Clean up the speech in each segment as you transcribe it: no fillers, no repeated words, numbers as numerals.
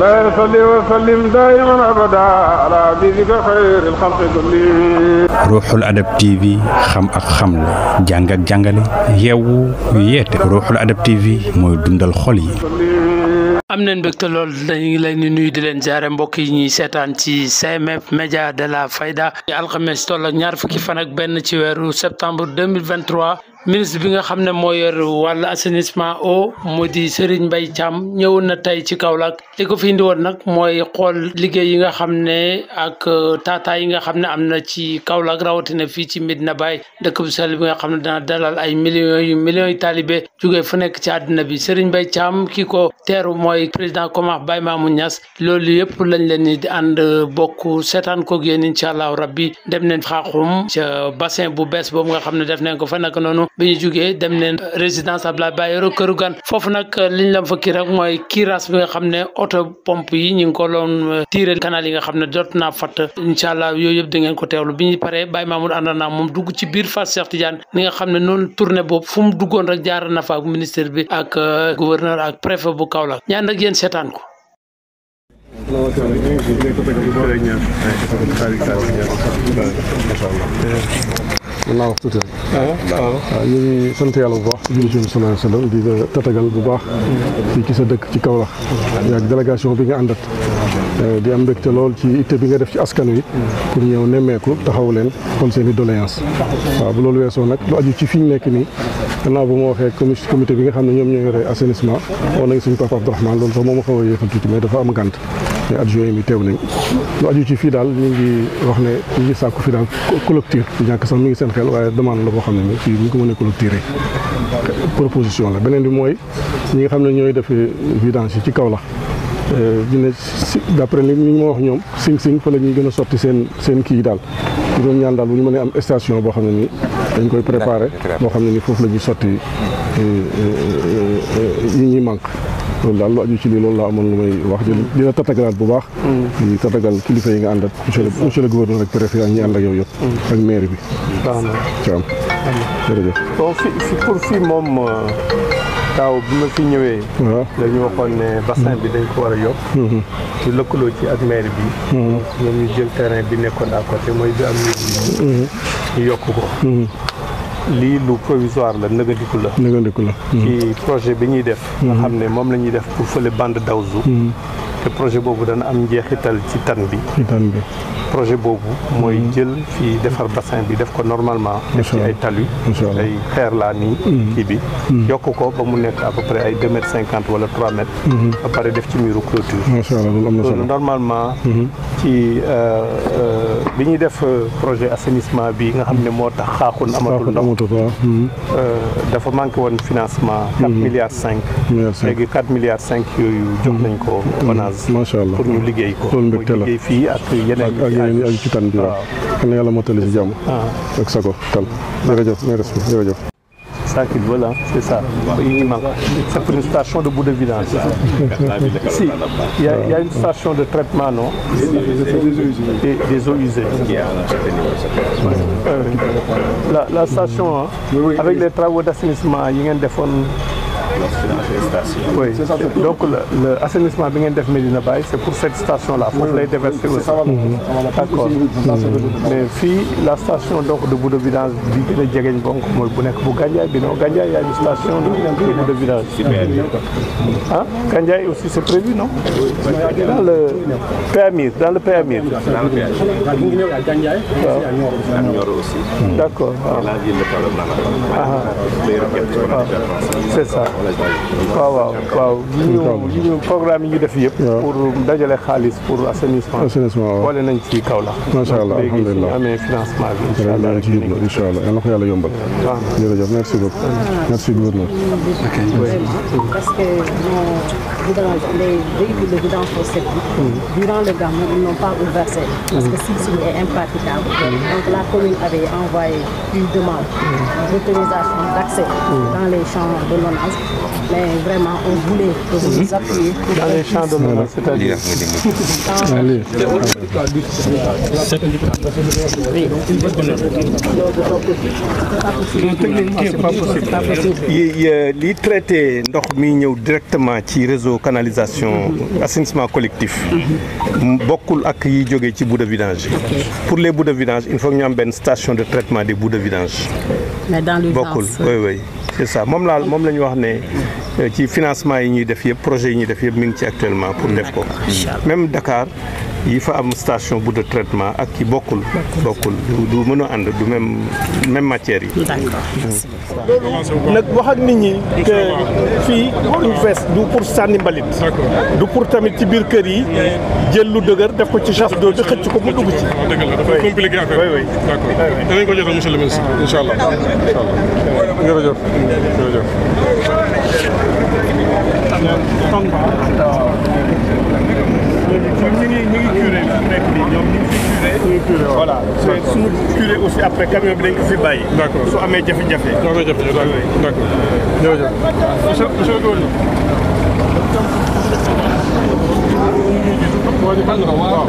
لا يصلي وسلم دائما أبدا على حبيبك خير الخلق كلهم. Ruuxul Adab TV xam ak xamle jàng ak jàngale yeewu yeete Ruuxul Adab TV mooy dundal xol yi. am nañ mbégte lool dañu leen di nuyu di leen jaare mbokk yi ñuy seetaan ci CMF média de la Fayda alxames toll ak ñaar fukki fan ak benn ci weeru septembre 2023 ministre bi nga xam ne moo yor wàllu assainissement eau moo di Serigne Mbaye Thiame ñëwoon na tey ci Kaolack li ko fi indi woon nag mooy xool liggéey yi nga xam ne ak tata yi nga xam ne am na ci Kaolack rawatina fii ci Médina Baye dëkk bu sell bi nga xam ne dana dalal ay millions yi talibé jógee fu nekk ci àddina bi Serigne Mbaye Thiame kii ko teeru mooy président comment Baye Mamoune Niass loolu yëpp lañ leen di ànd bokk seetaan koog yéen incha allah rabbi dem neen xaaxum ca bassin bu bees boobu nga xam ne def nañ ko fa naka noonu bi ñu jugee dem neen résidence Baye këru gan foofu nag liñ la fa kii rek mooy kiiraas bi nga xam ne auto pompe yi ñu ngi ko doon tiire canal yi nga xam ne jot naa fatt incha allah yooyu yëpp da ngeen ko teewlu bi ñu paree Baye Mamoune ànd naa moom dugg ci biir Fass Cheikh Tidiane ni nga xam ne noonu tournée boobu fu mu duggoon rek jaar na fa ak ministre bi ak gouverneur ak préfet bu Kaolack ñaan ak yéen seetaan ko. mën naa wax tuuti rek. waaw ñu ngi sant yàlla bu baax di julli ci sallallahu alayhi wa sallam di la tatagal bu baax fii ci sa dëkk ci Kaolack yaag délégation bi nga àndat di am mbégte lool ci itte bi nga def ci askan wi pour ñëw nemmeeku taxaw leen xool seen i doléance waaw bu loolu weesoo nag lu aju ci fi ñu nekk nii gannaaw bu ma waxee comité bi nga xam ne ñoom ñoo yore assainissement woon nañ suñu papa Abdourahmane loolu sax moo ma xaw a yéexal tuuti mais dafa am gànt mais adjoint mi teew nañ lu aju ci fii daal ñu ngi wax ne ñu ngi sàkku fi daal collecteur bu ñàkk sax mi ngi seen xel waaye demande la boo xam ne ni fii bu ñu ko mënee collecter proposition la beneen bi mooy ñi nga xam ne ñooy def vidange yi ci Kaolack dina d'après li ñu ma wax ñoom sing fa la ñuy gën a sotti seen kii daal ñu doon ñaan daal bu ñu mënee am station boo xam ne ni dañ koy préparé boo xam ne ni foofu la ñuy sotti yi ñuy manque loolu daal lu aju ci lii loolu laa amoon lu may wax dina tatagalaat bu baax di tatagal kilifa yi nga àndat monsieur le gouverneur ak préfet ak ñi ànd ak yow yëpp ak maire bi Thiame jërëjëf bon pour fii moom daaw bi ma fi ñëwee dañu waxoon ne bassin bi dañ ko war a yokk ci lëkkaloo ci ak maire bi ñoom ñu jël terrain bi nekkoon à côté mooy bi am ñu yokk ko lii lu provisoire la nëgandiku la ci projet bi ñuy def nga xam ne moom la ñuy def pour fële bande d'Aouzou te projet boobu dana am njeexital ci tan bi projet boobu mooy jël fii defar bassin bi def ko normalement def ci ay talus ay xeer laa nii kii bi yokk ko ba mu nekk à peu près ay 2,50 m wala 3 mètres ba pare def ci muru clôture loolu normalement ci bi ñuy def projet assainissement bi nga xam ne moo tax xaaxun amatul ndox dafa manqué woon financement 4,5 milliards léegi 4,5 milliards yooyu jox nañ ko ONAS pour ñu liggéey ko mooy liggéey fii ak yeneen ak ci tan bi waaw xam ne yàlla mottali si jàmm ak sago tal jërëjëf ça qu'il veut là, c'est ça. Il manque. C'est pour une station de bout de vidange. Si, il y a une station de traitement, non? Des eaux usées. La station, hein, avec les travaux d'assainissement, il y a des fonds. Oui. Donc l'assainissement bi ngeen def Médina Baye c'est pour cette station-là. Foofu lay déverser aussi. D'accord. Mais fii la station donc de bout de vidange bi gën a jegeñ bonk mooy bu nekk bu Gandiaye bi non Gandiaye y a une station de bout de vidange. Ah Gandiaye aussi c'est prévu non? Dans le PAMIR. D'accord. C'est ça. waaw ñu programme yi ñu def yëpp pour dajale xaalis pour assainissement boole nañ ci Kaolack macha allah alhamdulilah amee financement bi incha allah yal na ko yàlla yombal jërëjëf merci beaucoup merci gouverneur parce que les véhicules de vidange durant le Gamou ils n'ont pas ouvert parce que ceci est impraticable donc la commune avait envoyé une demande d'autorisation d'accès dans les champs de l'ONAS Mais vraiment, on voulait vous appuyer. Dans les champs de l'honneur, c'est-à-dire li traité ndox mi ñëw directement ci réseau canalisation assainissement collectif bokkul ak yi jógee ci bout de vidange. Pour les bouts de vidange il faut que ñu am benn station de traitement des bouts de vidange. Mais dans l'urgence bokkul oui c'est ça moom la ñu wax ne ci financement yi ñuy def yëpp projet yi ñuy def yëpp mi ngi ci actuellement pour def ko. Même Dakar yi fa am station bout de traitement ak ki bokkul du mën a ànd du même matière yi. nag wax ak nit ñi que fii waruñu fees du pour sànni mbalit. du pour tamit ci biir kër yi jël lu dëgër def ko ci chasse d'eau di xëcc ko mu dugg ci. dëgg la dafa compliqué affaire. oui d'accord danañ ko jotal monsieur le ministre incha allah. jërëjëf jërëjëf. ñu ngi curé fi mu nekk nii ñoom ñu ngi fi curé. voilà suñu curé aussi après camion bi dañ ko fi bàyyi. d'accord su amee jafe-jafe. su amee jafe-jafe d'accord jërëjëf. monsieur Gold. waaw.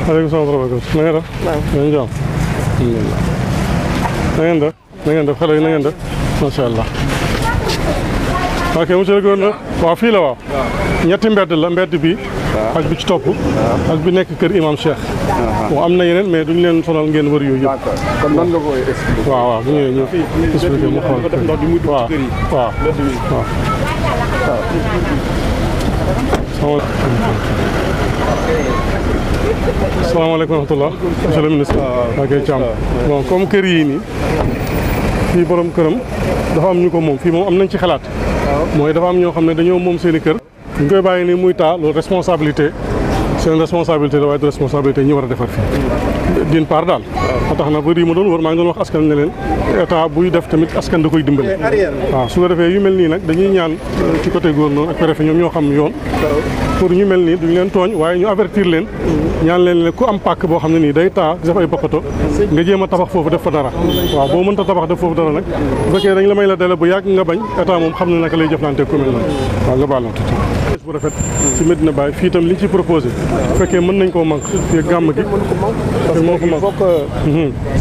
Aleykum salaam wa rahmatulah. Na ngeen def. waaw na ngeen def. na ngeen def xale yi na ngeen def. macha allah. ok monsieur le gouverneur. waaw fii la waaw. ñetti mbedd la mbedd bi. ak bi ci topp. ak bi nekk kër imam Cheikh. bon am na yeneen mais duñ leen sonal ngeen wër yooyu yëpp. d'accord kon nan nga koy expliquer. waaw waaw bu ñëwee ñëw expliquer mu xool. waaw waaw waaw. salaamaaleykum wa rahmatulah. monsieur le ministre. ok Thiame. bon comme kër yii nii fii borom këram dafa am ñu ko moom fii moom am nañ ci xalaat. mooy dafa am ñoo xam ne dañoo moom seen i kër. ñu koy bàyyi nii muy taa loolu responsabilité seen responsabilité la waaye du responsabilité ñi war a defar fii. d'une part daal. ba tax na bëri yi ma doon wër maa ngi doon wax askan ne leen état buy def tamit askan da koy dimbale. waaw su ko defee yu mel nii nag dañuy ñaan ci côté gouverneur ak préfet ñoom ñoo xam yoon. pour ñu mel nii duñ leen tooñ waaye ñu avertir leen ñaan leen ne ku am pàkk boo xam ne nii day taa def ay bokkato nga jéem a tabax foofu def fa dara. waaw boo mënta tabax def foofu dara nag bu fekkee dañ la may la délai bu yàgg nga bañ état moom xam ne naka lay jëflante ku mel noonu. waaw nga baal ma tuuti. bu rafet ci Médina Baye fii itam liñ ci proposé bu fekkee mën nañ koo manqué fii gàmm gi. parce que il faut que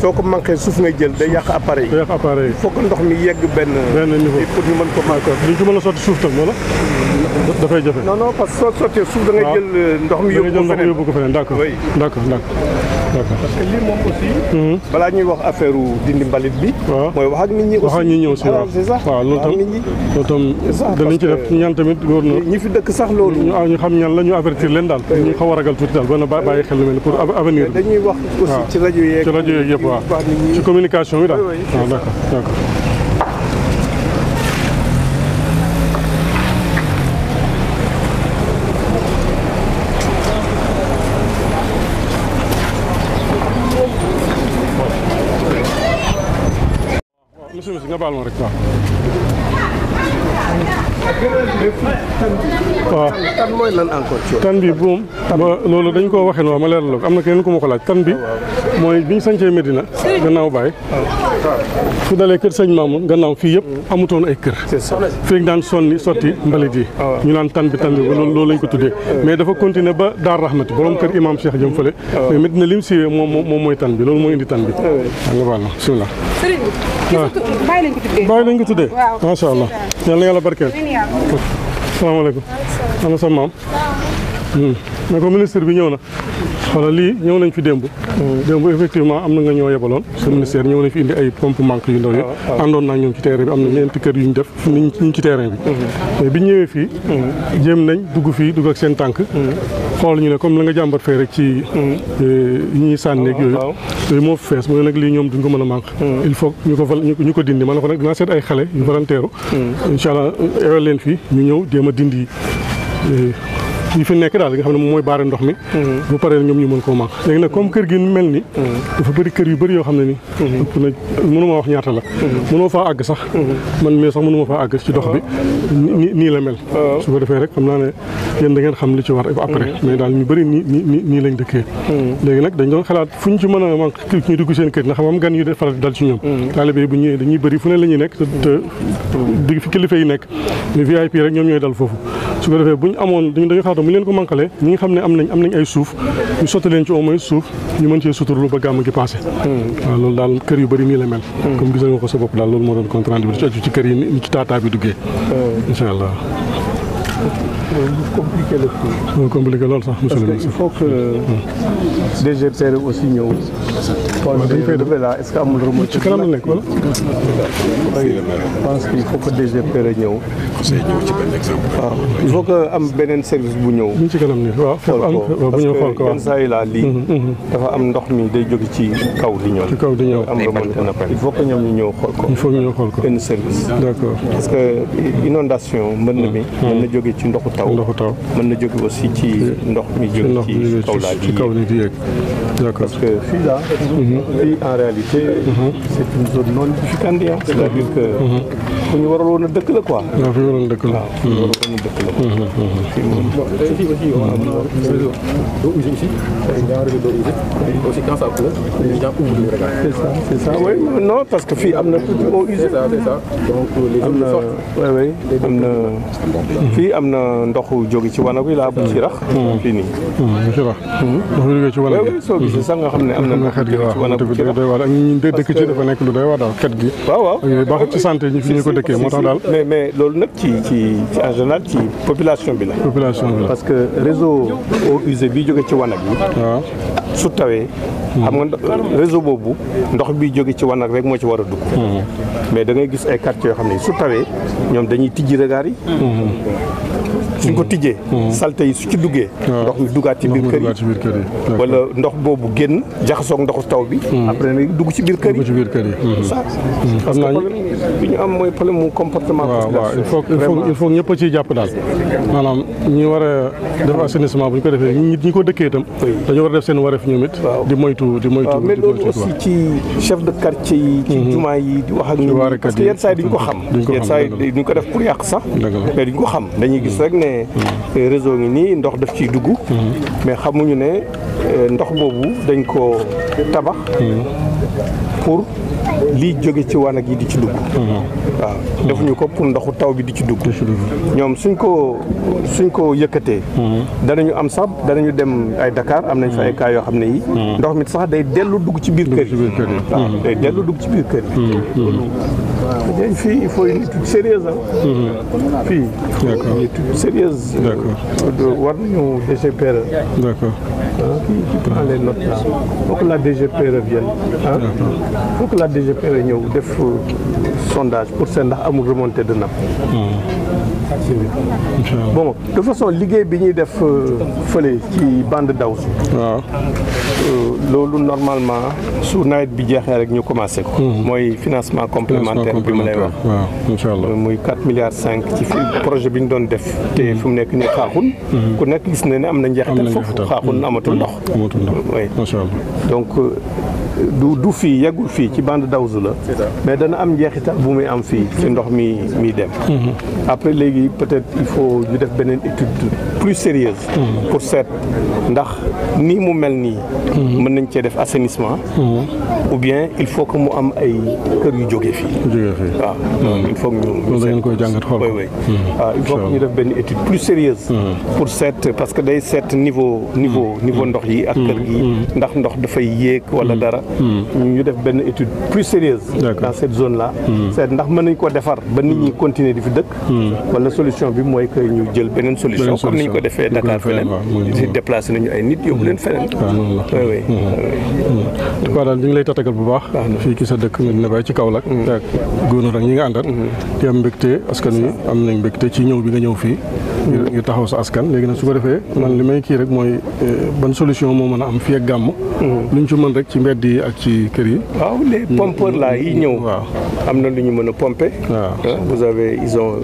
soo ko manqué suuf nga jël day yàq appareil. day yàq appareil. il faut que ndox mi yegg benn niveau pour ñu mën ko manqué. liñ ci mën a sotti suuf tam wala dafay jafe. non non parce que soo sottee suuf da ngay jël ndox mi yóbbu ko feneen d'accord d'accord. parce que lii moom aussi. balaa ñuy wax affaire dindi mbalit bi. waaw mooy wax ak nit ñi aussi. wax ak ñi ñëw si waaw c'est ça. waaw loolu tam danañ ci def ñaan tamit gouverneur ñi fi dëkk sax loolu. ñu xam ñan la ñu avertir leen daal. ñu xaw a ragal tuuti daal ba na bàyyi xel lu mel ni pour avenir. dañuy wax aussi ci rajo yeeg yëpp waaw ci communication bi daal. waaw d'accord. monsieur nga baal ma rek waaw. tan mooy lan encore. tan bi moom loolu dañ koo waxee noonu ma leeral ko am na keneen ku ma ko laaj tan bi mooy bi ñu sañcee Médina gannaaw Baye su dalee kër sëñ Mamoune gannaaw fii yëpp amutoon ay kër fii daan sotti mbalit yi ñu naan tan bi loolu lañ ko tuddee mais dafa continuer ba Daar Rahmati borom kër imam Cheikh jëm fële mais Médina lim siwee moom mooy tan bi loolu mooy indi tan bi waaw nga baal ma bismillah Baye lañ ko tuddee macha allah yal na yàlla barkeel salaamaaleykum ana sa maam ne ko ministre bi ñëw na xoolal lii ñëw nañ fi démb effectivement am na nga ñoo yebaloon sa ministère ñëw nañ fi indi ay pompe manque yu ndaw yi àndoon naa ñoom ci terrain bi am na ñeenti kër yu ñu def ñu ci terrain bi mais bi ñëwee fii jéem nañ dugg ak seen tànk xool ñu ne comme la nga jàmbat fee rek ci yi ñuy sànneeg yooyu moo fi fees mu ne nag lii ñoom duñ ko mën a manque il faut ñu ko dindi ma ne ko nag dinaa seet ay xale yu volontaire incha allah ewel leen fii ñu ñëw jéem a dindi yi fi nekk daal li nga xam ne moom mooy baare ndox mi bu paree ñoom ñu mën koo manque léegi nag comme kër gi mel ni dafa bëri kër yu bëri yoo xam ne ni ëpp na mënuma wax ñaata la mënoo faa àgg sax man mii sax mënuma faa àgg ci dox bi nii la mel su ko defee rek xam naa ne yéen da ngeen xam li ci war après mais daal ñu bëri nii lañ dëkkee léegi nag dañ doon xalaat fu ñu ci mën a manque ñu dugg seen kër na xam am gan yu faral dal ci ñoom taalibe yi bu ñëwee dañuy bëri fu ne la ñuy nekk te digg fi kilifa yi nekk mais VIP rek ñoom ñooy dal foofu su ko defee bu ñu amoon dañu xalaat bu ñu leen ko manqualee ñi nga xam ne am nañ ay suuf ñu sotti leen ci au moins suuf ñu mën cee suturlu ba gàmm gi passé waaw loolu daal kër yu bëri nii la mel comme gis nga ko sa bopp daal loolu moo doon compte rendu bi ci aju ci kër yi ni ci taataa bi duggee incha allah compliqué le tout. Compliqué loolu sax monsieur le ministre. Parce que il faut que DGPR aussi ñëw. dañ koy def là est-ce que amul remontée ci kanam la nekk wala. je pense qu'il faut que DGPR ñëw. waaw il faut que am beneen service bu ñëw. ñu ci kanam nii waaw xool ko parce que yenn saa yi laa lii. dafa am ndox mi day jóge ci kaw di ñëw. ci kaw di ñëw am remontée na il faut que ñoom ñu ñëw xool ko. il faut ñu ñëw xool ko benn service. d'accord parce que inondation mën na mi. mën na jóge ci ndoxu taw. mën na jóge aussi ci ndox mi jóge ci kaw laa ci kaw ni di yéeg d'accord parce que fii là fii en réalité c'est une zone non édificante c'est-à-dire que fu ñu waroon a dëkk la quoi waaw fi waroon dëkk la waaw fu ñu waroon a dëkk la fii moom fii aussi am na réseau d'eau usée ici il y a un réseau d'eau usée aussi quand ça pleut les gens ouvrent le regard c'est ça oui non parce que fii am na toute eau usée c'est ça donc les am na oui am na fii am na ndoxu jóge ci wanag wi laa bu ci rax fii nii ci rax ndox jóge ci wanag oui soo gisee sax nga xam ne am na xet gi waaw te bi doy waar ak ñu dëkk ci dafa nekk lu doy waar daal xet gi waaw baaxul ci santé ñi fi ñu ko dëkkee moo tax daal mais loolu nag ci en général ci population bi la parce que réseau eau usée bi jóge ci wanag yi waaw su tawee xam nga réseau boobu ndox bi jóge ci wanag rek moo ci war a dugg mais da ngay gis ay quartiers yoo xam ne su tawee ñoom dañuy tijji regard yi suñ ko tijjee salte yi su ci duggee ndox mi duggaat ci biir kër yi wala ndox boobu génn jaxasoog ndoxu taw bi après nag dugg ci biir kër yi ça parce que problème bi ñu am mooy problème mu comportement waaw il faut ñëpp a ciy jàpp daal maanaam ñi war a def assainissement bu ñu ko defee ñi ko dëkkee itam dañu war a def seen wareef ñoom it di moytu mais loolu aussi ci chef de quartier yi ci jumaa yi di wax ak ñi parce que yenn saa yi duñ ko xam yenn saa yi duñ ko def pour yàq sax mais duñ ko xam dañuy gis rek ne réseau ngi nii ndox daf ciy dugg mais xamuñu ne ndox boobu dañ ko tabax pour lii jóge ci wanag yi di ci dugg waaw defuñu ko pour ndoxu taw bi di ci dugg ñoom suñ ko yëkkatee danañu am sax danañu dem ay Dakar am nañ fa ay cas yoo xam ne yi ndox mi sax day dellu dugg ci biir kër yi waaw day dellu dugg ci biir kër yi fii il faut une étude sérieuse fii une étude sérieuse war nañu DGPR qui prend les notes là faut que la DGPR vienne faut que la DGPR ñëw def sondage pour seet ndax amul remontée de nappe bon de façon liggéey bi ñuy def fële ci bande Daouzu waaw loolu normalement su nawet bi jeexee rek ñu commencé ko mooy financement complémentaire bi ma lay wax waaw incha allah muy 4 milliards 5 ci projet bi ñu doon def te fi mu nekk nii xaaxun ku nekk gis na ne am na njeexital foofu xaaxun amatul ndox oui macha allah donc du fii yeggul fii ci bande Daouzu la mais dana am njeexital bu muy am fii ci ndox mi dem après léegi peut-être il faut ñu def beneen étude plus sérieuse pour seet ndax nii mu mel nii mën nañ cee def assainissement ou bien il faut que mu am ay kër yu jógee fii waaw il faut que ñu da ngeen koy jàngat xool waaw il faut que ñu def benn étude plus sérieuse pour seet parce que day seet niveau ndox yi ak kër gi ndax ndox dafay yéeg wala dara ñu def benn étude plus sérieuse dans cette zone là seet ndax mën nañ ko defar ba nit ñi continuer di fi dëkk wala na solution bi mooy que ñu jël beneen solution comme ni ñu ko defee Dakar feneen si déplacé nañu ay nit yóbbu leen feneen. waaw noonu la oui en tout cas daal ñu ngi lay tatagal bu baax fii ki sa dëkk Médina Baye ci Kaolack ak góor ak ñi nga àndat di am mbégte askan wi am nañ mbégte ci ñëw bi nga ñëw fii ngir taxaw sa askan léegi nag su ko defee man li may kii rek mooy ban solution moo mën a am fii ak gàmm luñ ci mën rek ci mbedd yi ak ci kër yi. waaw les pompeurs là yi ñëw am na lu ñu mën a pomper. vous avez ils ont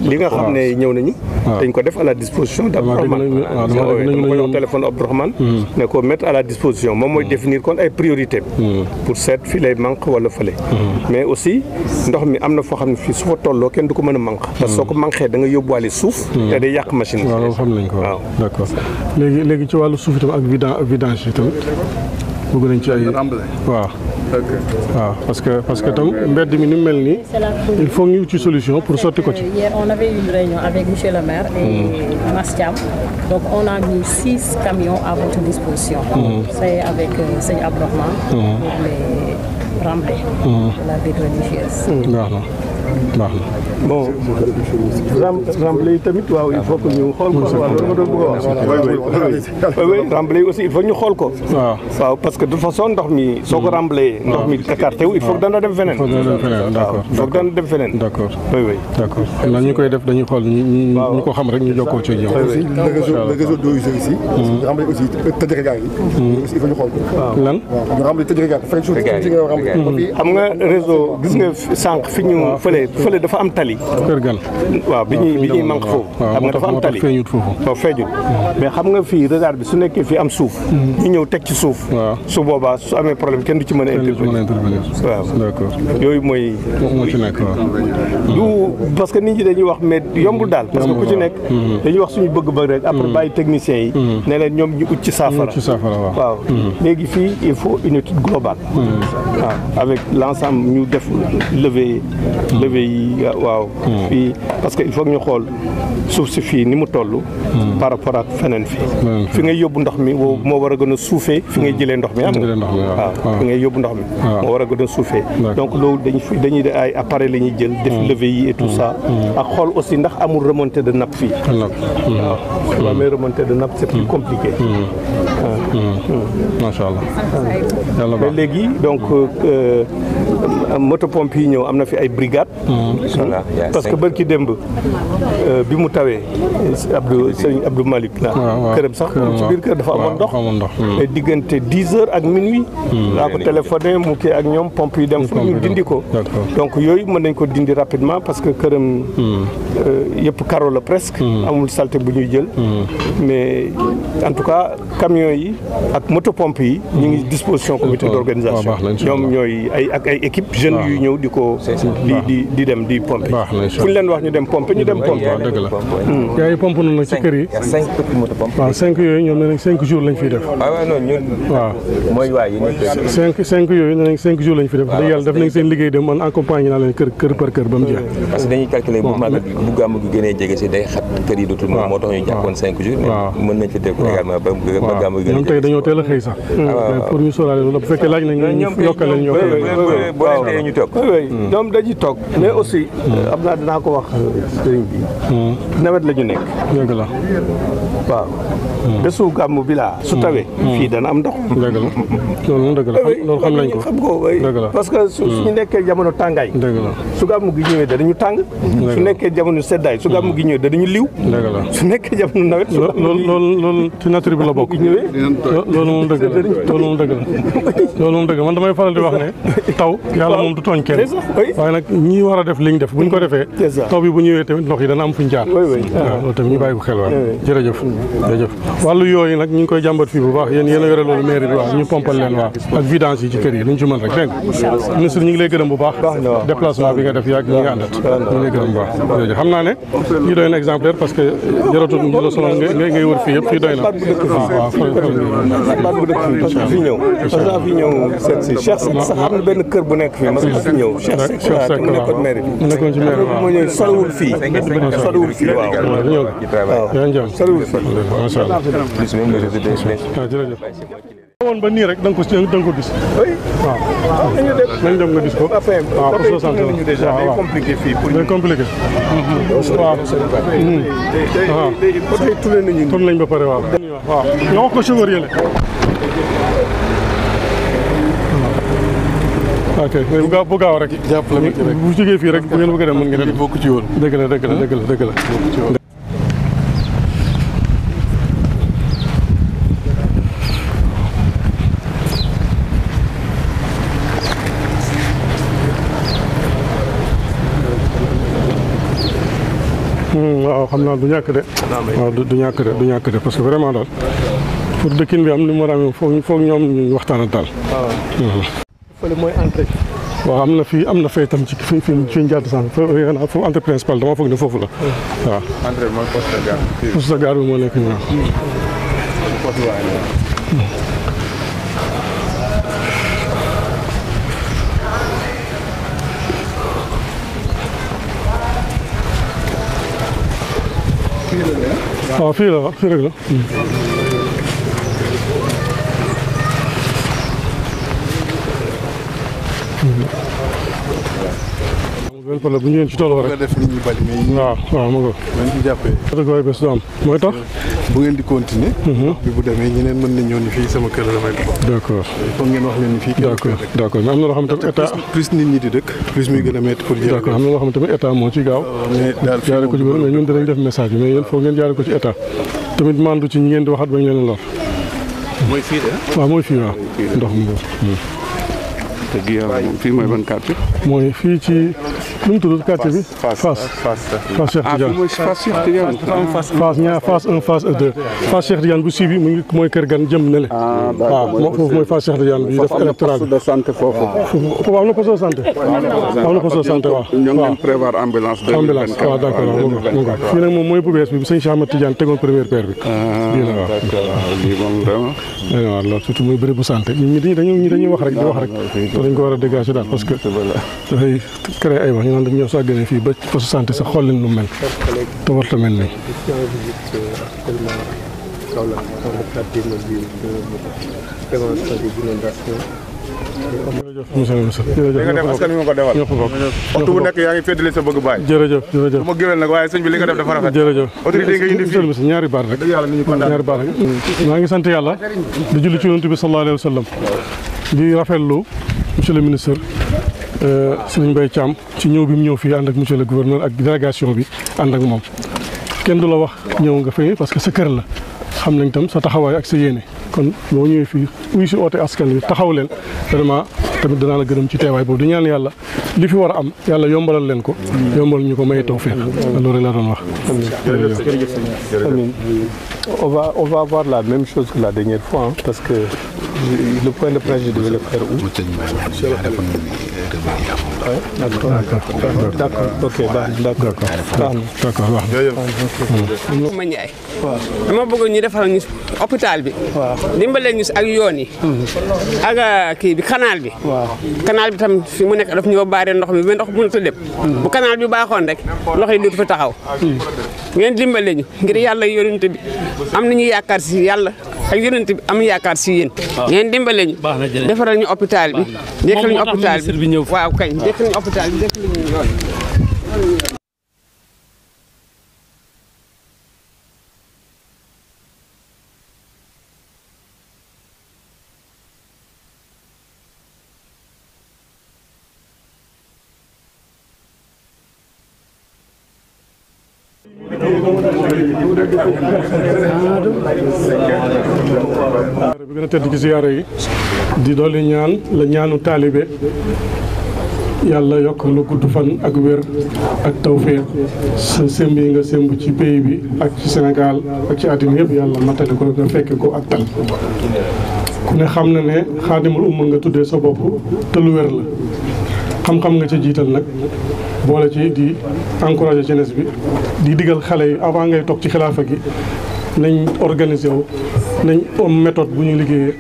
li nga xam ne ñëw nañu dañ ko def à la disposition d'Abdourahmane dama ko jox téléphone Abdourahmane ne ko mettre à la disposition moom mooy définir kon ay priorité pour seet fii lay manque wala fële mais aussi ndox mi am na foo xam ne fii su fa tolloo kenn du ko mën a manque parce que soo ko manqué da nga yóbbuwaale suuf te day yàq machine bi. waaw loolu xam nañ ko waaw d'accord léegi ci wàllu suuf itam ak vidange yi tamit bëgg nañ ci ay waaw parce que tam mbedd mi ni mu mel nii il faut ñu ci solution pour sotti ko ci. Hier on avait une réunion avec monsieur le maire et Thiame, donc on a mis 6 camions à votre disposition. C'est avec sëñ Abdourahmane pour les remblayer de la ville religieuse. baax na bon remblai yi tamit waaw il faut que ñu xool ko waaw loolu nga doon bëgg a wax oui remblai yi aussi il faut ñu xool ko waaw parce que de toute façon ndox mi soo ko remblai ndox mi écarté wu il faut que dana dem feneen d'accord il faut que dana dem feneen d'accord oui d'accord xam naa ñu koy def dañuy xool ñu ko xam rek ñu jokkoo ci ñoom aussi le réseau d'eau usée ici remblai aussi tëjee gaa yi aussi il faut ñu xool ko lan ñu remblai tëjee gaa fay xam nga réseau gis nga sànq fi ñu fële dafa am tali. kër gan. waaw bi ñuy manque foofu. xam nga dafa am tali waaw feeñut mais xam nga fii regard bi su nekkee fii am suuf. ñu ñëw teg ci suuf. su boobaa su amee problème kenn du ci mën a intervenir. waaw d'accord yooyu moo ci nekk du parce que nit ñi dañuy wax mais yombul daal. parce que ku ci nekk dañuy wax suñu bëgg-bëgg rek. après bàyyi techniciens yi. ne leen ñoom ñu ut ci saafara. waaw léegi fii il faut une étude globale. waaw avec l'ensemble ñu def levé yi waaw fii parce que il faut que ñu xool suuf si fii ni mu toll par rapport ak feneen fi ngay yóbbu ndox mi moo war a gën a suufee fi ngay jëlee ndox mi am waaw fi ngay yóbbu ndox mi moo war a gën a suufee donc loolu dañuy de ay appareil la ñuy jël def levé yi et tout ça ak xool aussi ndax amul remontée de nappe fii waaw su amee remontée de nappe c'est plus compliqué macha allah mais léegi donc moto pompe yi ñëw am na fi ay brigade parce que bërki démb bi mu tawee sëñ Abdou Malick la këram sax ci biir kër dafa amoon ndox diggante 10 heures ak minuit laa ko téléphoné mu kii ak ñoom pompe yi dem fa ñu dindi ko donc yooyu mën nañ ko dindi rapidement parce que këram yëpp carreau la presque amul saleté bu ñuy jël mais en tout cas camions yi ak moto pompe yi ñu ngi disposition comité d'organisation ñoom ñooy ay équipe jeunes yu ñëw di ko di dem di pompe fu ñu leen wax ñu dem pompe ñu dem pompe dëgg la yaa ngi pompe noonu nag ci kër yi 5 petits moto pompe waaw 5 yooyu ñoom nee nañ 5 jours lañ fiy def waaw mooy waay yi 5 yooyu nee nañ 5 jours lañ fi def dëgg yàlla def nañ seen liggéey dem man accompagné naa leen kër par kër ba mu jeex parce que dañuy calculer bu magal bu gàmm gi gënee jege si day xat kër yi dootul moom moo tax ñu jàppoon 5 jours mais mën nañ fi def également ba gàmm gi ñoom tey dañoo teel a xëy sax pour ñu sóoraale loolu bu fekkee laaj nañ ñu yokkal leen ñu toog ñoom dañuy toog mais aussi am naa dinaa ko wax sëriñ bi nawet la ñu nekk dëgg la waaw bésu gàmmu bi laa su tawee fii dana am ndox dëgg la loolu dëgg la loolu xam nañ ko xam ko dëgg la parce que suñu nekkee jamono tàngaay dëgg la su gàmmu gi ñëwee danañu tàng su nekkee jamono seddaay su gàmmu gi ñëwee danañu liw dëgg la su nekkee jamono nawet loolu ci nature bi la bokk loolu moom dëgg la loolu moom dëgg man damay faral di wax ne taw yàlla moom du tooñ kenn waaye nag ñi war a def liñ def buñ ko defee taw bi bu ñëwee tamit ndox yi dana am fuñ jaar waaw loolu tamit ñu bàyyi ko xel waaw jërëjëf wàllu yooyu nag ñu ngi koy jàmbat fii bu baax yéen a yore loolu mairie bi waaw ñu pompal leen waaw ak vidange yi ci kër yi luñ ci mën rek dégg nga ministre ñu ngi lay gërëm bu baax déplacement bi nga def yaag ñi nga àndat ñu ngi lay gërëm bu baax jërëjëf xam naa ne lii doy na exemplaire parce que jaratul ñu la sonal ngay wër fii yëpp fii doy na waaw fi ñëw fi ñëw seet si Cheikh sax am na benn kër bu nekk fii mas na fi ñëw Cheikh mu nekkoon maire bi nekkoon ci maire moo ñëw soriwul fii waaw yaa ngi jàmm soriwul fii macha allah jërëjëf woon ba nii rek da nga ko gis. oui. waaw nañ dem nga gis ko. waaw pour 60 nañu déjà day compliqué fii pour day compliqué. waaw. tourné nañ ba pare waaw. waaw nga wax ko chauffeur yële. ok bu gaaw rek. jàppale ma ci rek bu jógee fii rek bu ngeen bëgg a dem mën ngeen dem. bokk ci woon. dëgg la. waaw xam naa du ñàkk de. waaw du ñàkk de parce que vraiment daal pour dëkkin bi am ni mu war a amee foog ñoom ñu waxtaanal daal. fële mooy entrée. waaw am na fay tam ci fi ñu jàdd sànq foofu entrée principale dama foog ne foofu la. waaw. entrée mooy poste de garde. poste de garde bi moo nekk ñu waaw fii rek la. benn problème bu ñu leen ci tolloo rek. def nit ñi bari mais waaw ma ko. nañ ci jàppee. catégorie bés du am mooy tax. bu ngeen di continuer. bi bu demee ñeneen mën nañ ñëw ni fii sama kër la may def. d'accord. foog ngeen wax leen ni fii. d'accord mais am na loo xam tamit état. plus nit ñi di dëkk. plus muy gën a métti pour jël. d'accord am na loo xam tamit état moo ci gaaw. mais daal jaare ko ci bëri mais ñun dinañ def message bi mais yéen foog ngeen jaare ko ci état. tamit mandu ci ñi ngeen di waxat bañ leen lor. mooy fii de. waaw mooy fii waaw. ndox mi te fii mooy ban quartier. mooy fii ci nu mu tudd quartier bi. Fass Cheikh Tidiane. mooy Fass Cheikh Tidiane. Fass 1 Fass 2. Fass Cheikh Tidiane bu sii bi mu ngi mooy kër gan jëm na le. waaw foofu mooy Fass Cheikh Tidiane bi def électoral bi. de santé foofu. am na poste de santé. am na poste de santé waaw. ñoo ngi leen prévoir ambulance. ambulance waaw d'accord waaw fii nag moom mooy bu bees bi sëñ Cheikh Ahmed Tidiane tegoon première paire bi. bii la waaw. lii moom vraiment. waaw loolu surtout muy bëri bu santé ñi dañuy wax rek di wax rek. dañ ko war a dégager daal parce que dafay créer ay wax ñu naan dañ ñëw sàggane fii ba poste santé sax xool leen lu mel te warta mel nii. jërëjëf monsieur le ministre jërëjëf. li nga def askan wi nga ko defal. ñëpp bokk waxtu bu nekk yaa ngi féddali sa bëgg baay. jërëjëf du ma géwél nag waaye sëñ bi li nga def dafa rafet. jërëjëf autorité yi nga indi fii monsieur ñaari baat rek. ñaari baat rek. maa ngi sant yàlla di julli ci yonent bi sallallahu alayhi wa sallam di rafetlu monsieur le ministre Serigne Mbaye Thiame ci ñëw bi mu ñëw fii ànd ak monsieur le gouverneur ak délégation bi ànd ak moom kenn du la wax ñëw nga fay parce que sa kër la xam nañ tam sa taxawaay ak sa yéene kon boo ñëwee fii uy si oote askan wi taxaw leen vraiment tamit danaa la gërëm ci teewaay boobu di ñaan yàlla li fi war a am yàlla yombalal leen ko yombal ñu ko may tawfiq loolu laa doon wax. Amiin. On va avoir la même chose que la dernière fois hein, parce que le point de presse je devais le faire où? D'accord. Ok, d'accord. Ma Ndiaye. dama bëgg ñu defal ñu hôpital bi. dimbalee ñu ak yoon yi. ak kii bi canal bi. canal bi tam fi mu nekk daf ñoo baare ndox mi ba ndox mënut a dem. bu canal bi baaxoon rek ndox yi dootu fa taxaw. ngeen dimbalee ñu ngir yàlla yonent bi am nañu yaakaar si yàlla ak yonent bi am yaakaar si yéen. ngeen dimbalee ñu. defaral ñu hôpital bi. dekkal ñu hôpital bi waaw kañ dekkal ñu hôpital bi dekkal ñu yoon. bi gën a tedd ci ziyaara yi di dolli ñaan la ñaanu taalibe yàlla yokk lu gudd fan ak wér ak tawféex sa semb yi nga semb ci pays bi ak ci Sénégal ak ci àddina yëpp yàlla matale ko nga fekke ko ak tal ku ne xam na ne xaadimul umma nga tuddee sa bopp te lu wér la xam-xam nga ca jiital nag boole ci di encourager jeunesse bi di digal xale yi avant ngay toog ci xilaafa gi nañ organiser wu nañ am méthode bu ñu liggéeyee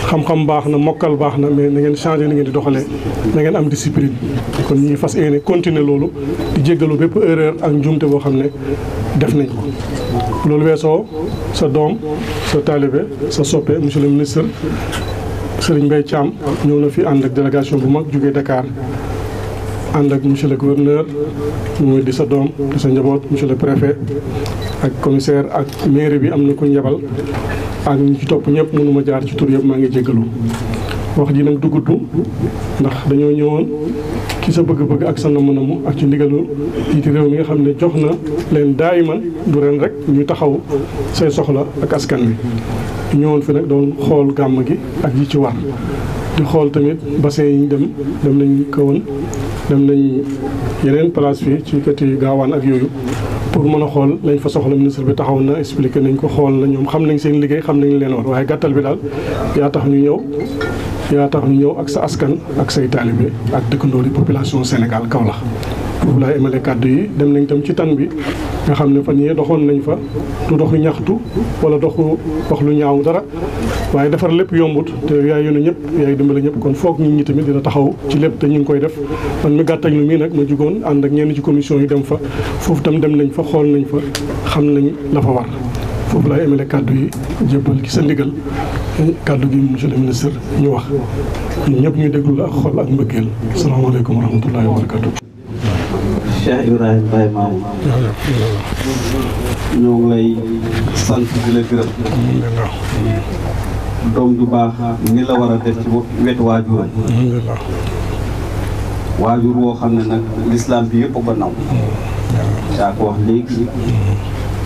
xam-xam baax na mokkal baax na mais na ngeen changer ni ngeen di doxalee na ngeen am discipline kon ñu ngi fas yéene continuer loolu di jéggalu bépp erreur ak njuumte boo xam ne def nañ ko. loolu weesoo sa doom sa taalibe sa soppe monsieur le ministre Serigne Mbaye Thiame ñëw na fi ànd ak délégation bu mag jógee Dakar ànd ak monsieur le gouverneur muy di sa doom di sa njaboot monsieur le préfet ak commissaire ak mairie bi am na ku njabal ak ñi ci topp ñëpp mënuma jaar ci tur yëpp maa ngi jéggalu wax ji nag du gudd ndax dañoo ñëwoon ci sa bëgg-bëgg ak sa namm-namm ak ci ndigalu jiiti réew mi nga xam ne jox na leen daayiman du ren rek ñu taxaw say soxla ak askan wi ñëwoon fi nag doon xool gàmm gi ak yi ci war di xool tamit bassin yi ñu dem nañ kawoon dem nañ yeneen place fii ci kati gaawaan ak yooyu pour mën a xool lañ fa soxla ministre bi taxaw na expliqué nañ ko xool na ñoom xam nañ seen liggéey xam nañ leen war waaye gàttal bi daal yaa tax ñu ñëw ak sa askan ak say taalibe ak dëkkandoo yi population Sénégal Kaolack foofu laay emale kàddu yi dem nañ tam ci tan bi nga xam ne fan yee doxoon nañ fa du doxu ñaxtu wala doxu wax lu ñaaw dara waaye defar lépp yombut te yaay yónne ñëpp yaay dimbale ñëpp kon foog nit ñi tamit dina taxaw ci lépp te ñu ngi koy def man mi gàttañ lu mii nag ma jugoon ànd ak ñenn ci commission yi dem fa foofu tam dem nañ fa xool nañ fa xam nañ la fa war foofu laay emale kàddu yi jébbal ci sa ndigal kàddu gi monsieur le ministre ñu wax ñun ñëpp ñu déglu la ak xol ak mbëggeel asalaamaaleykum wa rahmatullahi wa barakatu. Cheikh Ibrahima Baye Mamoune ñoo ngi lay sant di la gërëm doom ju baax ni la war a def ci wetu waajuram waajur woo xam ne nag lislaam bi yëpp ko naw yaa ko wax léegi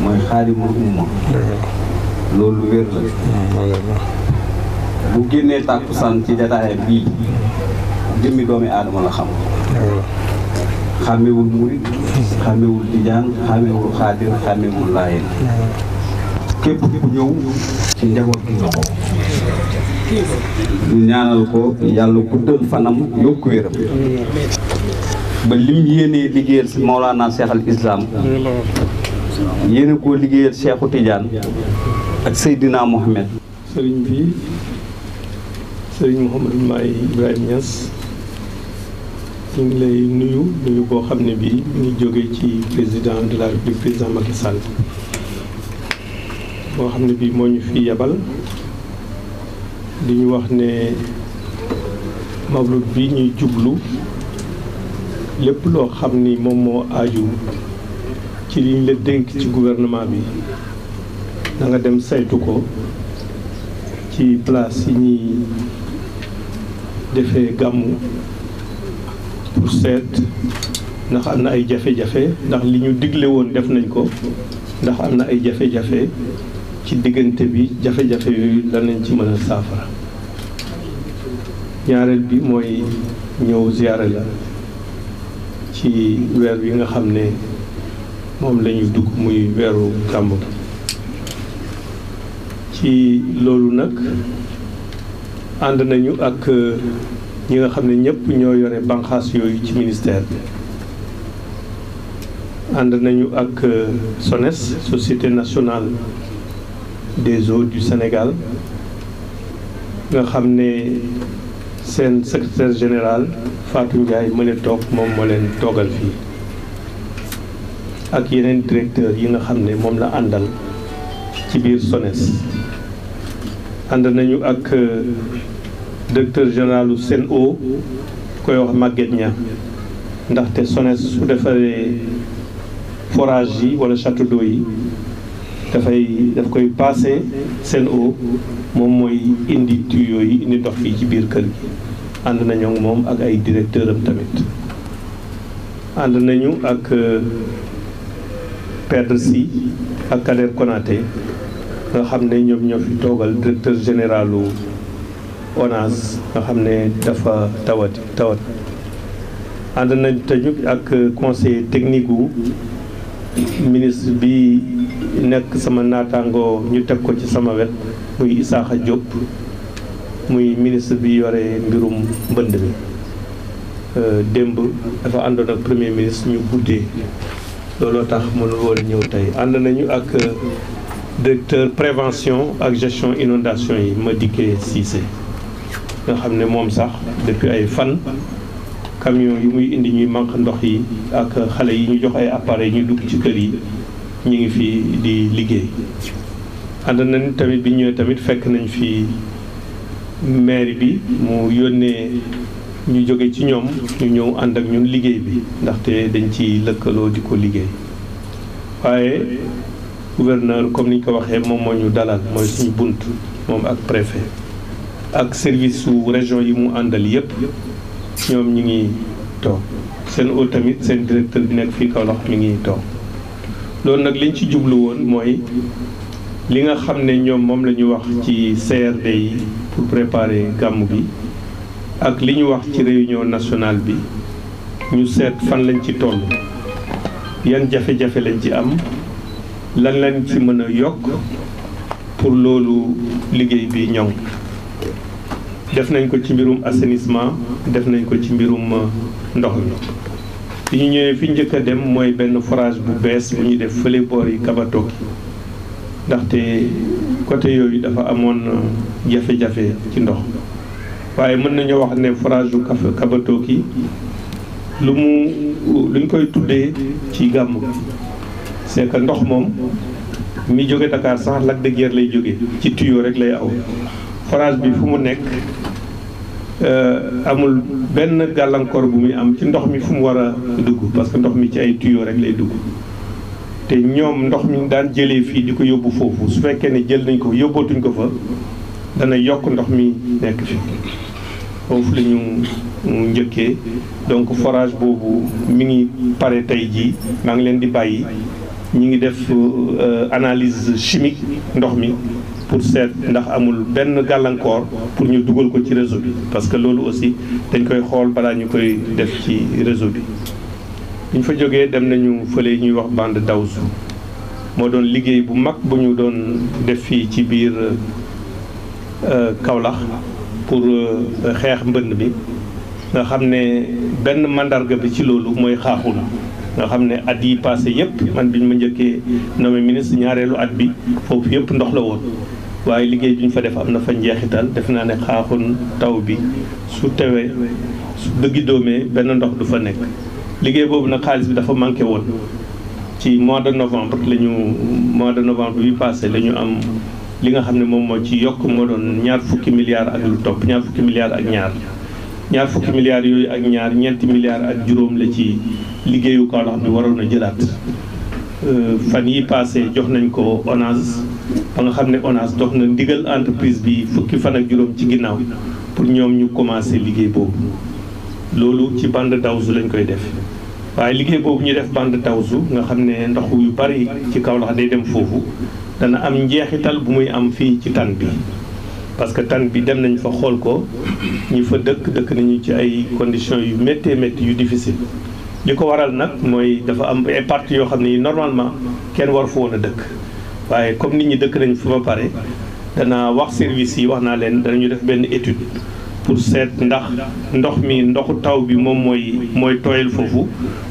mooy xaadimul umma loolu wér la bu génnee tàkkusaan ci jataayam bii jëmmi doomi aadama la xam xàmmewul murit xàmmewul tijaan xàmmewul xaadir xàmmewul laayeen képp ku ñëw ci njaboot gi nga ko ñu ñaanal ko yàlla guddal fanam yokku wéram ba lim yéenee liggéeyal si Mawlana Cheikh al Islam yéene koo liggéeyal Cheikhu Tidiane ak Seydina Mohamed. sëriñ bi sëriñ Mbaye Ibrahima Niass ñu ngi lay nuyu boo xam ne bii ñu ngi jógee ci président de la République président Macky Sall boo xam ne bii moo ñu fi yebal di ñu wax ne mawlud bi ñuy jublu lépp loo xam ni moom moo aaju ci liñ la dénk ci gouvernement bi da nga dem saytu ko ci place yi ñuy defee gàmmu pour seet ndax am na ay jafe-jafe ndax li ñu digle woon def nañ ko ndax am na ay jafe-jafe ci diggante bi jafe-jafe yooyu lan nañ ci mën a saafara ñaareel bi mooy ñëw ziyaare la ci weer wi nga xam ne moom la ñuy dugg muy weeru gàmmu ci loolu nag ànd nañu ak ñi nga xam ne ñëpp ñoo yore banqaas yooyu ci ministère bi ànd nañu ak SONES Société nationale des eaux du Sénégal nga xam ne seen secrétaire général Fatou Ndiaye mën a toog moom moo leen toogal fii ak yeneen directeur yi nga xam ne moom la àndal ci biir SONES ànd nañu ak directeur général u SEN'EAU koy wax Maguette Niang ndaxte SONES su defaree forage yi wala château d'eau yi daf koy passé SEN'EAU moom mooy indi tuyaux yi indi ndox fii ci biir kër gi ànd nañu ak moom ak ay directeur am tamit ànd nañu ak Pedre Sy ak Kader Konaté nga xam ne ñoom ñoo fi toogal directeur généralu ONAS nga xam ne dafa tawat ànd nañ tañu ak conseiller technique wu ministre bi nekk sama naataangoo ñu teg ko ci sama wet muy Isaaxa Diop muy ministre bi yore mbirum mbënd mi démb dafa àndoon ak premier ministre ñu guddee looloo tax mënul woon ñëw tey ànd nañu ak directeur prévention ak gestion inondation yi ma dikkee Cissé nga xam ne moom sax depuis ay fan camion yi muy indi ñuy manque ndox yi ak xale yi ñu jox ay appareils ñu dugg ci kër yi ñu ngi fi di liggéey. ànd nañ tamit bi ñëwee tamit fekk nañ fi maire bi mu yónnee ñu jóge ci ñoom ñu ñëw ànd ak ñun liggéey bi ndaxte dañ ci lëkkaloo di ko liggéey waaye gouverneur comme ni ñu ko waxee moom moo ñu dalal mooy suñu bunt moom ak préfet ak service su région yi mu àndal yépp ñoom ñu ngi toog seen o tamit seen directeur bi nekk fii Kaolack mi ngi toog loolu nag liñ ci jublu woon mooy li nga xam ne ñoom moom la ñu wax ci CRD yi pour préparer gàmmu bi ak li ñu wax ci réunion nationale bi ñu seet fan lañ ci toll yan jafe-jafe lañ ci am lan lañ ci mën a yokk pour loolu liggéey bi ñoŋ def nañ ko ci mbirum assainissement def nañ ko ci mbirum ndox mi bi ñu ñëwee fi njëkk a dem mooy benn forage bu bees bu ñuy def fële boor yi Kabatoki ndaxte côté yooyu dafa amoon jafe-jafe ci ndox waaye mën nañu wax ne forage bu Kabatoki luñ koy tuddee ci gàmm c'est que ndox moom mi jóge Dakar sax Lac de Guiers lay jóge ci tuyau rek lay aw forage bi fu mu nekk amul benn gàllankoor bu muy am ci ndox mi fu mu war a dugg parce que ndox mi ci ay tuyau rek lay dugg te ñoom ndox mi daan jëlee fii di ko yóbbu foofu su fekkee ne jël nañ ko yóbbootuñ ko fa dana yokk ndox mi nekk fi foofu la ñu njëkkee donc forage boobu mi ngi pare tey jii maa ngi leen di bàyyi ñi ngi def analyse chimique ndox mi pour seet ndax amul benn gàllankoor pour ñu dugal ko ci réseau bi parce que loolu aussi dañ koy xool balaa ñu koy def ci réseau bi. ñu fa jógee dem nañu fële ñuy wax bande Dawsu moo doon liggéey bu mag bu ñu doon def fii ci biir Kaolack pour xeex mbënd mi nga xam ne benn mandarga bi ci loolu mooy xaaxul nga xam ne at yi passé yëpp man biñ ma njëkkee nommé ministre ñaareelu at bi foofu yëpp ndox la woon waaye liggéey bi ñu fa def am na fa njeexital def naa ne xaaxun taw bi su tewee su dëggi doomee benn ndox du fa nekk liggéey boobu nag xaalis bi dafa manqué woon ci mois de novembre bi passé la ñu am li nga xam ne moom moo ci yokk moo doon ñaar fukki milliards ak lu topp ñaar fukki milliards ak ñaar fukki milliards yooyu ak ñaar ñeenti milliards ak juróom la ci liggéeyu Kaolack bi waroon a jëlaat fan yi passé jox nañ ko ONAS ba nga xam ne ONAS dox na ndigal entreprise bi fukki fan ak juróom ci ginnaaw pour ñoom ñu commencé liggéey boobu loolu ci bande Dawsu lañ koy def waaye liggéey boobu ñu def bande Dawsu nga xam ne ndox yu bari ci Kaolack day dem foofu dana am njeexital bu muy am fii ci tan bi parce que tan bi dem nañ fa xool ko ñi fa dëkk nañu ci ay conditions yu méttee métti yu difficile li ko waral nag mooy dafa am ay parties yoo xam ne normalement kenn war fa woon a dëkk waaye comme nit ñi dëkk nañ fa ba pare dana wax service yi wax naa leen danañu def benn étude pour seet ndax ndox mi ndoxu taw bi moom mooy tooyal foofu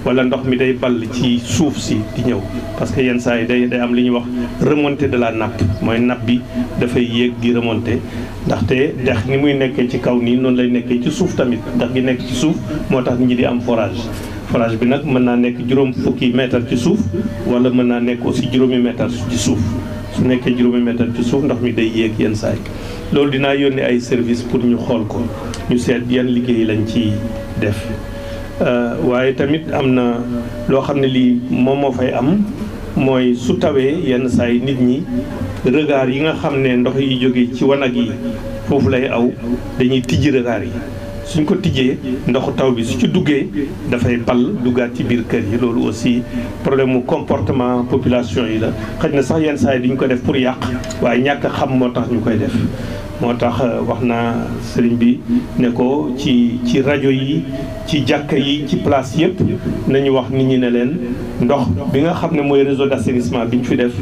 wala ndox mi day ball ci suuf si di ñëw parce que yenn saa yi day am li ñuy wax remontée de la nappe mooy nappe bi dafay yéeg di remonter ndaxte dex ni muy nekkee ci kaw nii noonu lay nekkee ci suuf tamit ndax gi nekk ci suuf moo tax ñi di am forage bi nag mën naa nekk juróom fukki mètre ci suuf wala mën naa nekk aussi juróomi mètre ci suuf su nekkee juróomi mètre ci suuf ndox mi day yéeg yenn saa yi loolu dinaa yónnee ay service pour ñu xool ko ñu seet yan liggéey lañ ci def waaye tamit am na loo xam ne lii moom moo fay am mooy su tawee yenn saa yi nit ñi regard yi nga xam ne ndox yi jóge ci wanag yi foofu lay aw dañuy tijji regard yi suñ ko tijjee ndoxu taw bi su ci duggee dafay ball duggaat ci biir kër yi loolu aussi problème mu comportement population yi la xëy na sax yenn saa yi duñ ko def pour yàq waaye ñàkk a xam moo tax ñu koy def moo tax wax naa sëriñ bi ne ko ci rajo yi ci jàkka yi ci place yëpp nañu wax nit ñi ne leen ndox bi nga xam ne mooy réseau d'assainissement bi ñu fi def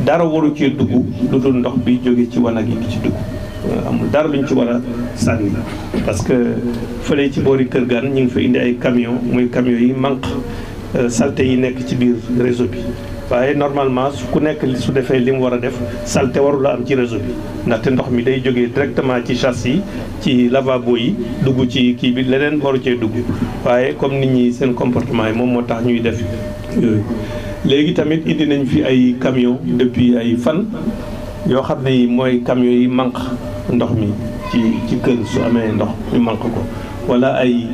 dara waru cee dugg lu dul ndox bi jóge ci wanag yi di ci dugg amul dara luñ ci war a sànni parce que fële ci boori Kër Gan ñu ngi fa indi ay camion muy camion yi manque saleté yi nekk ci biir réseau bi waaye normalement su ku nekk su defee li mu war a def salte warula am ci réseau bi ndaxte ndox mi day jógee directement ci châssis yi ci lavabo yi dugg ci kii bi leneen waru cee dugg waaye comme nit ñi seen comportement yi moom moo tax ñuy def yooyu. léegi tamit indi nañ fi ay camion depuis ay fan yoo xam ne yi mooy camion yi manque ndox mi ci kër su amee ndox ñu manque ko wala ay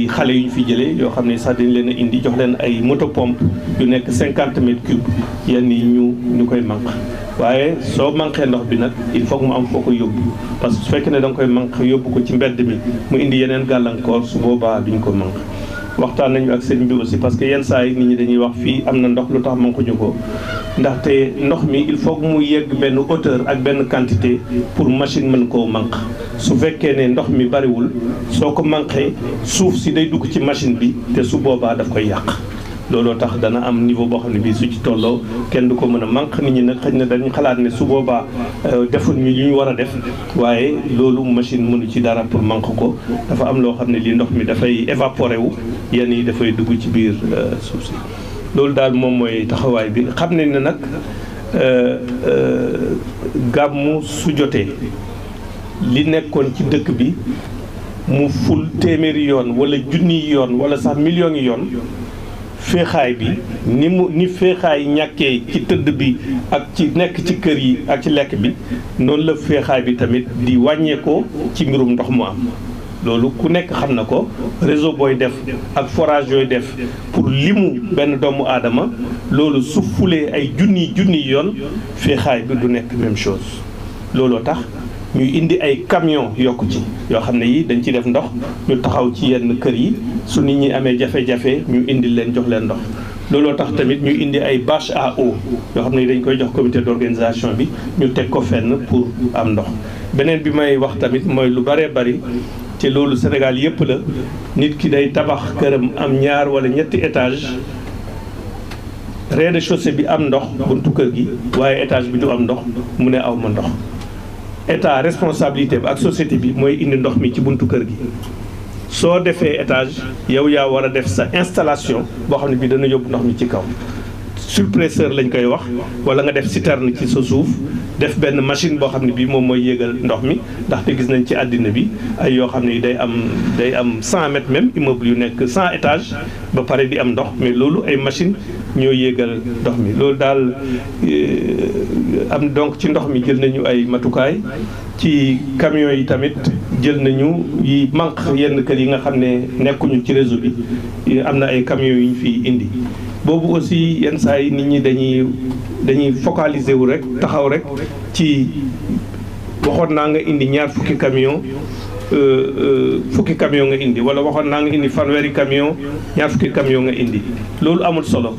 xale yu ñu fi jëlee yoo xam ne sax dañ leen a indi jox leen ay moto pompe yu nekk 50 mètres cubes yenn yi ñu koy manque waaye soo manqué ndox bi nag il faut que mu am foo ko yóbbu parce que su fekkee ne da nga koy manque yóbbu ko ci mbedd mi mu indi yeneen gàllankoor su boobaa duñ ko manque. waxtaan nañu ak sëñ bi aussi parce que yenn saa yi nit ñi dañuy wax fii am na ndox lu tax manquñu ko ndaxte ndox mi il faut que mu yegg benn hauteur ak benn quantité pour machine mën koo manque su fekkee ne ndox mi bariwul soo ko manqué suuf si day dugg ci machine bi te su boobaa daf koy yàq looloo tax dana am niveau boo xam ne bii su ci tolloo kenn du ko mën a manque nit ñi nag xëy na dañu xalaat ne su boobaa deful ñu li ñu war a def waaye loolu machine mënu ci dara pour manque ko dafa am loo xam ne lii ndox mi dafay évaporé wu yenn yi dafay dugg ci biir suuf si loolu daal moom mooy taxawaay bi xam nañ ne nag gàmmu su jotee li nekkoon ci dëkk bi mu ful téeméeri yoon wala junniy yoon wala sax millions yi yoon féexaay bi ni féexaay ñàkkee ci tëdd bi ak ci nekk ci kër yi ak ci lekk bi noonu la féexaay bi tamit di wàññeekoo ci mbirum ndox mu am loolu ku nekk xam na ko réseau booy def ak forage yooy def pour limu benn doomu aadama loolu su fulee ay junni yoon féexaay bi du nekk même chose looloo tax ñuy indi ay camion yokku ci yoo xam ne yi dañ ci def ndox ñu taxaw ci yenn kër yi su nit ñi amee jafe-jafe ñu indi leen jox leen ndox looloo tax tamit ñu indi ay bâche à eau yoo xam ne dañ koy jox comité d'organisation bi ñu teg ko fenn pour am ndox beneen bi may wax tamit mooy lu bëree bëri te loolu Sénégal yëpp la nit ki day tabax këram am ñaar wala ñetti étage rez-de-chaussée bi am ndox buntu kër gi waaye étage bi du am ndox mu ne aw ma ndox état responsabilité bi ak société bi mooy indi ndox mi ci buntu kër gi soo defee étage yow yaa war a def sa installation boo xam ne bii dana yóbbu ndox mi ci kaw surpresseur lañ koy wax wala nga def citerne ci sa suuf def benn machine boo xam ne bii moom mooy yéegal ndox mi ndaxte gis nañ ci àddina bi ay yoo xam ne day am 100 mètres même immeuble yu nekk 100 étages ba pare di am ndox mais loolu ay machine ñoo yéegal ndox mi loolu daal am donc ci ndox mi jël nañu ay matukaay ci camions yi tamit jël nañu yi manque yenn kër yi nga xam ne nekkuñu ci réseau bi am na ay camions yu ñu fi indi boobu aussi yenn saa yi nit ñi dañuy focaliser wu rek taxaw rek ci waxoon naa nga indi ñaar fukki camion nga indi wala waxoon naa nga indi fanweeri camion ñaar fukki camion nga indi loolu amul solo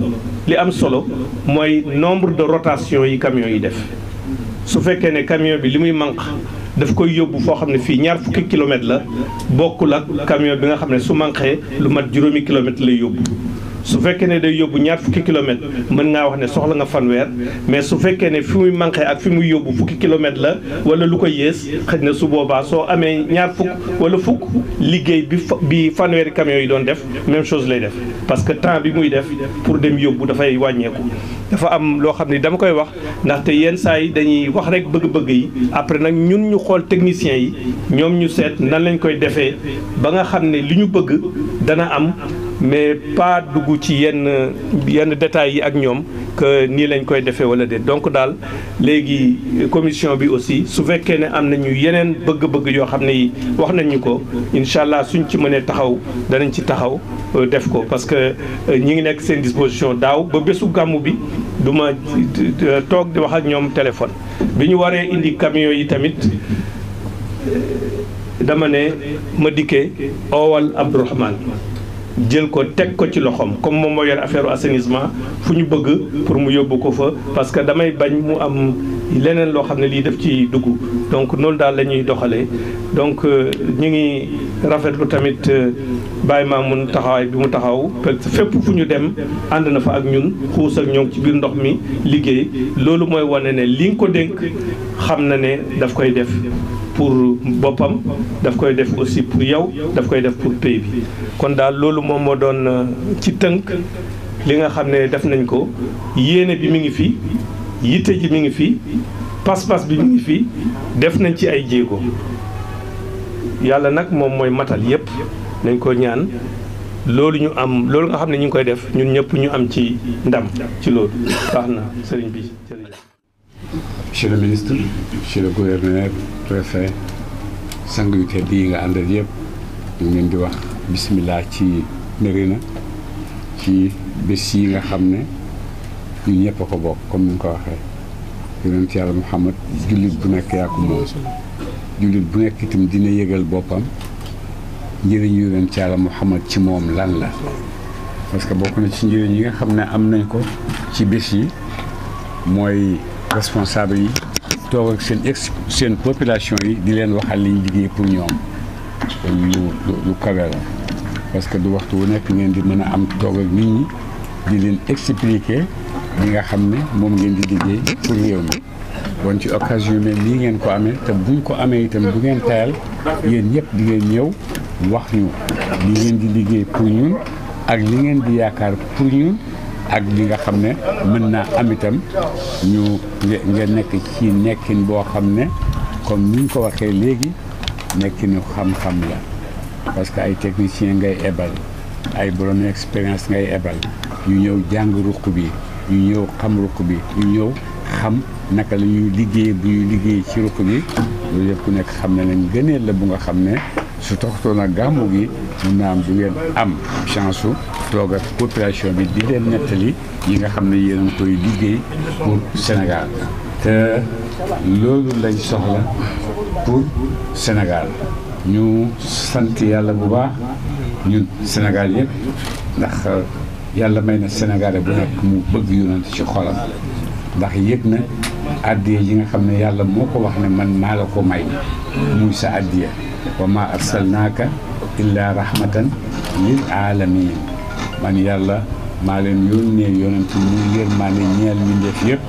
li am solo mooy nombre de rotation yi camion yi def su fekkee ne camion bi li muy manque daf koy yóbbu foo xam ne fii ñaar fukki kilomètres la bokkul ak camion bi nga xam ne su manqué lu mat juróomi kilomètres lay yóbbu su fekkee ne day yóbbu ñaar fukki kilomètres mën ngaa wax ne soxla nga fanweer mais su fekkee ne fi muy manqué ak fi muy yóbbu fukki kilomètres la wala lu ko yées xëy na su boobaa soo amee ñaar fukk wala fukk liggéey bi fanweeri camion yi doon def même chose lay def parce que temps bi muy def pour dem yóbbu dafay wàññeeku dafa am loo xam ne dama koy wax ndaxte yenn saa yi dañuy wax rek bëgg-bëgg yi après nag ñun ñu xool techniciens yi ñoom ñu seet nan lañ koy defee ba nga xam ne li ñu bëgg dana am mais pas dugg ci yenn détails yi ak ñoom que nii lañ koy defee wala déet donc daal léegi commission bi aussi su fekkee ne am nañu yeneen bëgg-bëgg yoo xam ne yi wax nañu ko incha allah suñ ci mënee taxaw danañ ci taxaw def ko parce que ñi ngi nekk seen disposition daaw ba bésu gàmmu bi du ma toog di wax ak ñoom téléphone bi ñu waree indi camion yi tamit dama ne ma dikkee oowal Abdourahmane jël ko teg ko ci loxoom comme moom moo yor affaire assainissement fu ñu bëgg pour mu yóbbu ko fa parce que damay bañ mu am leneen loo xam ne lii def ci dugg donc noonu daal la ñuy doxalee donc ñu ngi rafetlu tamit Baye Mamoune taxawaay bi mu taxaw parce que fépp fu ñu dem ànd na fa ak ñun xuus ak ñoom ci biir ndox mi liggéey loolu mooy wane ne li nga ko dénk xam na ne daf koy def pour boppam daf koy def aussi pour yow daf koy def pour pays bi kon daal loolu moom moo doon ci tënk li nga xam ne def nañ ko yéene bi mi ngi fi yitte ji mi ngi fi pas-pas bi mi ngi fi def nañ ci ay jéego yàlla nag moom mooy matal yépp nañ ko ñaan loolu ñu am loolu nga xam ne ñu ngi koy def ñun ñëpp ñu am ci ndam ci loolu baax na sëriñ bi jërëjëf. Monsieur le ministre, monsieur le gouverneur, préfet sang yu tedd yi nga àndal yëpp ñu ngi leen di wax bismillah ci Médina ci bés yi nga xam ne ñun ñëpp a ko bokk comme ni nga ko waxee yonent yàlla Muhammad jullit bu nekk yaa ko moom jullit bu nekk itam dina yëgal boppam njëriñu yonent yàlla Muhammad ci moom lan la parce que bokk na ci njëriñ yi nga xam ne am nañ ko ci bés yi mooy responsable yi toog ak seen population yi di leen waxal liñ liggéey pour ñoom lu kawe la parce que du waxtu wu nekk ngeen di mën a am toog ak nit ñi di leen expliquer li nga xam ne moom ngeen di liggéey pour réew mi bon ci occasion mais nii ngeen ko amee te buñ ko amee itam bu ngeen tayal yéen ñëpp di ngeen ñëw wax ñu li ngeen di liggéey pour ñun ak li ngeen di yaakaar pour ñun ak li nga xam ne mën naa am itam ñu ngeen nekk ci nekkin boo xam ne comme ni ñu ko waxee léegi nekkinu xam-xam la parce que ay technicien ngay ebal ay borom expérience ngay ebal ñu ñëw jàng ruq bi ñu ñëw xam ruq bi ñu ñëw xam naka la ñuy liggéey bu ñuy liggéey ci ruq bi loolu yëpp ku nekk xam ne nañ gëneel la bu nga xam ne su taxatoon ak gàmmu gi mun naa am du ngeen am chance su toog ak population bi di leen nettali yi nga xam ne yéen a ngi koy liggéey pour Sénégal te loolu lañ soxla pour Sénégal ñu sant yàlla bu baax ñun Sénégal yëpp ndax yàlla may na Sénégalais bu nekk mu bëgg yonent ci xolam ndax yëg na addiya yi nga xam ne yàlla moo ko wax ne man maa la ko may muy sa addiya wa ma arsalnaaka illa rahmatan lil alamin man yàlla maa leen yónnee yonent muy yërmande ñeel mbindeef yëpp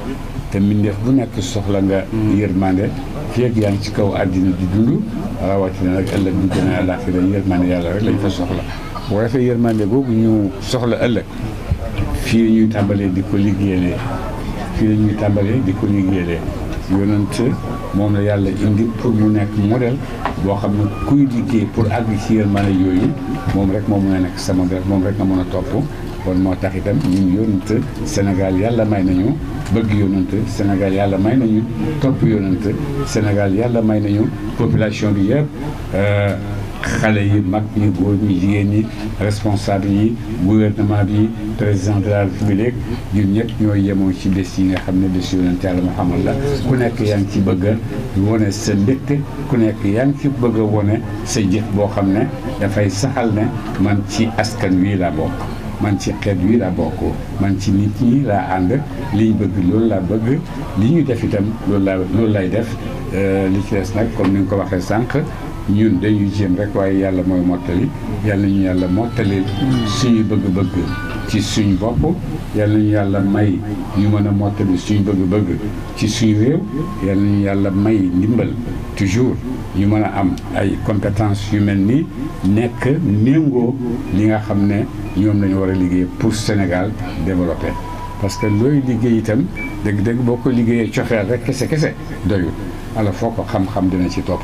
te mbindeef bu nekk soxla nga yërmande feeg yaa ngi ci kaw àddina di dund rawatina nag ëllëg du gën a àllaaxira yërmande yàlla rek lañ fa soxla boo defee yërmande googu ñu soxla ëllëg fii la ñuy tàmbalee di ko liggéeyalee yonent moom la yàlla indi pour mu nekk modèle boo xam ne kuy liggéey pour àgg ci yërmande yooyu moom rek moo mën a nekk sa modèle moom rek nga mën a topp kon moo tax itam ñun yonent Sénégal yàlla may nañu bëgg yonent Sénégal yàlla may nañu topp yonent Sénégal yàlla may nañu population bi yëpp xale yi mag ñi góor ñi jigéen ñi responsable yi gouvernement bi président de la république ñun ñëpp ñooy yemoo ci bés yi nga xam ne bés yonent yàlla Muhammad la ku nekk yaa ngi ci bëgg a wone sa mbégte ku nekk yaa ngi ci bëgg a wone sa jëf boo xam ne dafay saxal ne man ci askan wi laa bokk man ci xeet wi laa bokk man ci nit ñi laa ànd li ñu bëgg loolu laa bëgg li ñu def itam loolu lay def li ci des nag comme ni nga ko waxee sànq ñun dañuy jéem rek waaye yàlla mooy mottali yàlla ñu yàlla mottali suñu bëgg-bëgg ci suñu bopp yàlla ñu yàlla may ñu mën a mottali suñu bëgg-bëgg ci suñu réew yàlla ñu yàlla may ndimbal toujours ñu mën a am ay compétences yu mel ni nekk méngoo li nga xam ne ñoom lañu war a liggéey pour Sénégal développé parce que looy liggéey itam dëgg-dëgg boo ko liggéeyee cofeel rek kese doyul ala foo ko xam-xam dina ci topp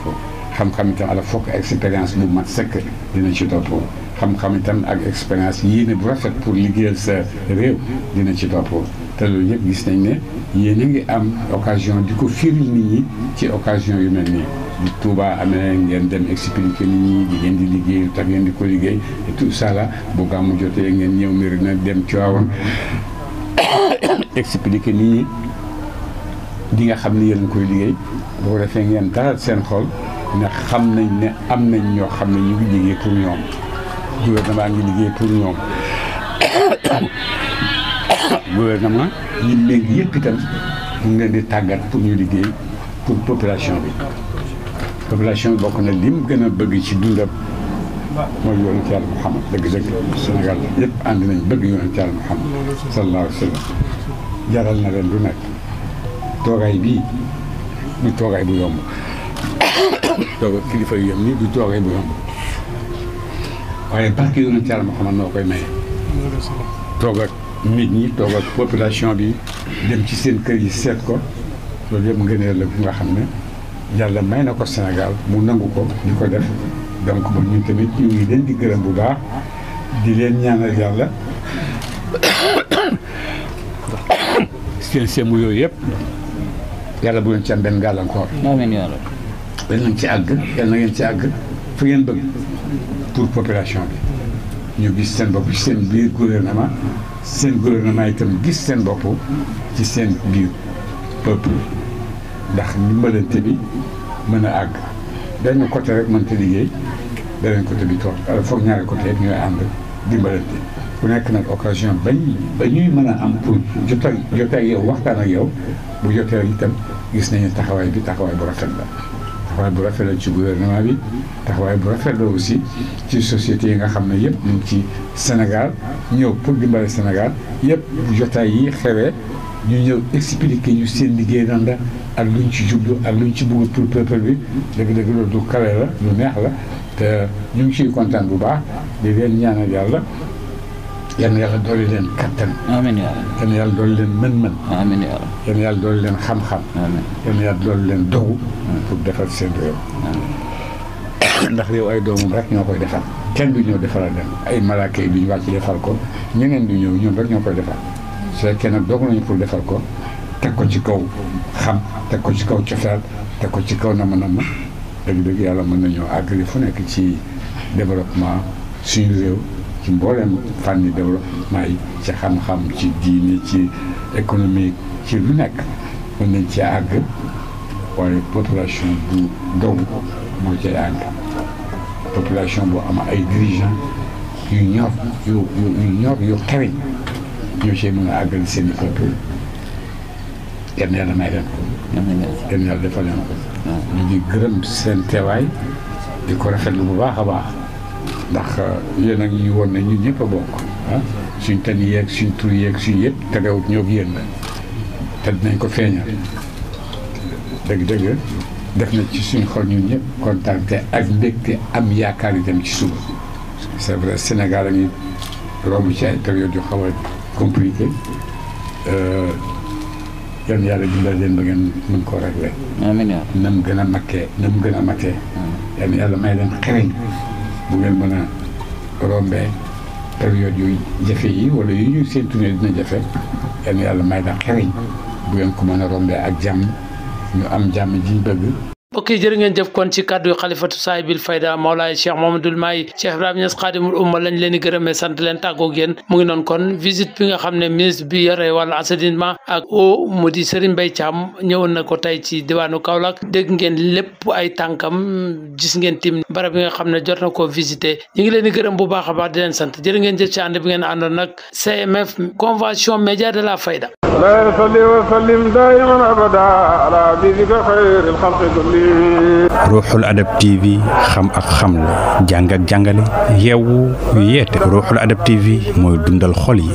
xam-xam itam ala fokk expérience bu mat sëkk dina ci topp xam-xam itam ak expérience yéene bu rafet pour liggéeyal sa réew dina ci topp te loolu yëpp gis nañ ne yéen a ngi am occasion di ko firil nit ñi ci occasion yu mel nii di Touba amee ngeen dem expliquer nit ñi di ngeen di liggéey tax ngeen di ko liggéey et tout ça là bu gàmmu jotee ngeen ñëw Médina dem Tivaouane expliquer nit ñi di nga xam ne yéen a koy liggéey boo defee ngeen dalal seen xol ne xam nañ ne am nañ ñoo xam ne ñu ngi liggéey pour ñoom gouvernement ngi liggéey pour ñoom gouvernement ñi léegi yëpp itam ñu ngi leen di tàggat pour ñu liggéey pour population bi bokk na lim gën a bëgg ci dundam mooy yonent Yàlla Muhammad dëgg-dëgg Sénégal yëpp ànd nañ bëgg yonent Yàlla Muhammad sallallahu alayhi wa sallam jaral na leen lu nekk toogaay bii du toogaay bu yomb toog ak kilifa yu yem nii du toogaay bu yomb waaye barke yonent Yàlla Muhammad noo koy maye toog ak nit ñi toog ak population bi dem ci seen kër yi seet ko loolu yëpp ngëneel la bu nga xam ne yàlla may na ko Sénégal mu nangu ko di ko def donc ba ñun tamit ñu ngi leen di gërëm bu baax di leen ñaanal yàlla seen semu yooyu yëpp yàlla bu leen ci am benn gàllankoor. amiin yàlla. yal nañ ci àgg yal na ngeen ci àgg fu ngeen bëgg pour population bi ñu gis seen bopp ci seen biir gouvernement seen gouvernement itam gis seen bopp ci seen biir peuple ndax ndimbalante bi mën a àgg benn côté rek mënta liggéey beneen côté bi toog alors foog ñaari côté yëpp ñooy ànd dimbalante ku nekk nag occasion ba ñuy mën a am pour jotee ak yow waxtaan ak yow bu jotee itam gis nañu taxawaay bi taxawaay bu rafet la taxawaay bu rafet la ci gouvernement bi taxawaay bu rafet la aussi ci société yi nga xam ne yëpp ñu ngi ci Sénégal ñëw pour dimbale Sénégal yëpp bu jotaay yi xewee ñu ñëw expliquer ñu seen liggéey nan la ak luñ ci jublu ak luñ ci bëgg pour peuple bi dëgg-dëgg loolu du kawe la lu neex la te ñu ngi ciy kontaan bu baax di leen ñaanal yàlla yal na yàlla dolli leen kattan. amiin yàlla. yal na yàlla dolli leen mën-mën. amiin yàlla. yal na yàlla dolli leen xam-xam. amiin yal na yàlla dolli leen dogu. pour defar seen réew. ndax réew ay doomam rek ñoo koy defar kenn du ñëw defaral leen ay malaaka yi duñu wàcc defal ko ñeneen du ñëw ñoom rek ñoo koy defar su fekkee nag doog nañu pour defal ko teg ko ci kaw xam teg ko ci kaw cofeel teg ko ci kaw nama dëgg-dëgg yàlla mën nañoo àggali fu nekk ci développement suñu réew ci mbooleem fànni développement yi ci xam-xam ci diine ci économique ci lu nekk mën nañ ci àgg waaye population bu dogu moo cay àgg population bu am ay dirigeants yu ñor yu xereñ ñoo cee mën a àggali seen i peuple yal na yàlla may leen ko yal na yàlla defal leen ko ñu ngi gërëm seen teewaay di ko rafetlu bu baax a baax ndax yéen a ngi ñu woon ne ñun ñëpp a bokk suñ tan yeeg suñ tur yeeg suñ yëpp tegewut ñoo yéen la te dinañ ko feeñal dëgg-dëgg def na ci suñ xol ñun ñëpp kontaante ak mbégte am yaakaar yi dem ci suba c'est vrai Sénégal a ngi romb ci ay période yu xaw a compliqué yan yàlla dimbal leen ba ngeen mën koo réglé na mu gën a makkee yan yàlla may leen xereñ bu ngeen mën a rombee période yu jafe yi wala yu ñu séntu ne dina jafe yan yàlla may leen xereñ bu ngeen ko mën a rombee ak jàmm ñu am jàmm ji ñu bëgg. mbokk yi jërë ngeen jëf kon ci kàddu yu xalifatu saahibil fayda Mawlaay Cheikh Mouhamadoul Maye Cheikh Ibrahima Niass xaadimul umma lañ leen di gërëmee sant leen tàggoog yéen mu ngi noonu kon visite bi nga xam ne ministre bi yore wàllu assainissement ak eau mu di Serigne Mbaye Thiam ñëwoon na ko tey ci diwaanu Kaolack dégg ngeen lépp ay tànkam gis ngeen tim barab bi nga xam ne jot na koo visité ñu ngi leen di gërëm bu baax a baax di leen sant jërë ngeen jëf ci ànd bi ngeen àndoon nag CMF convention média de la fayda. ruuxul adab TV xam ak xam la jàng ak jàngale yeewu yeete ruuxul adab TV mooy dundal xol yi.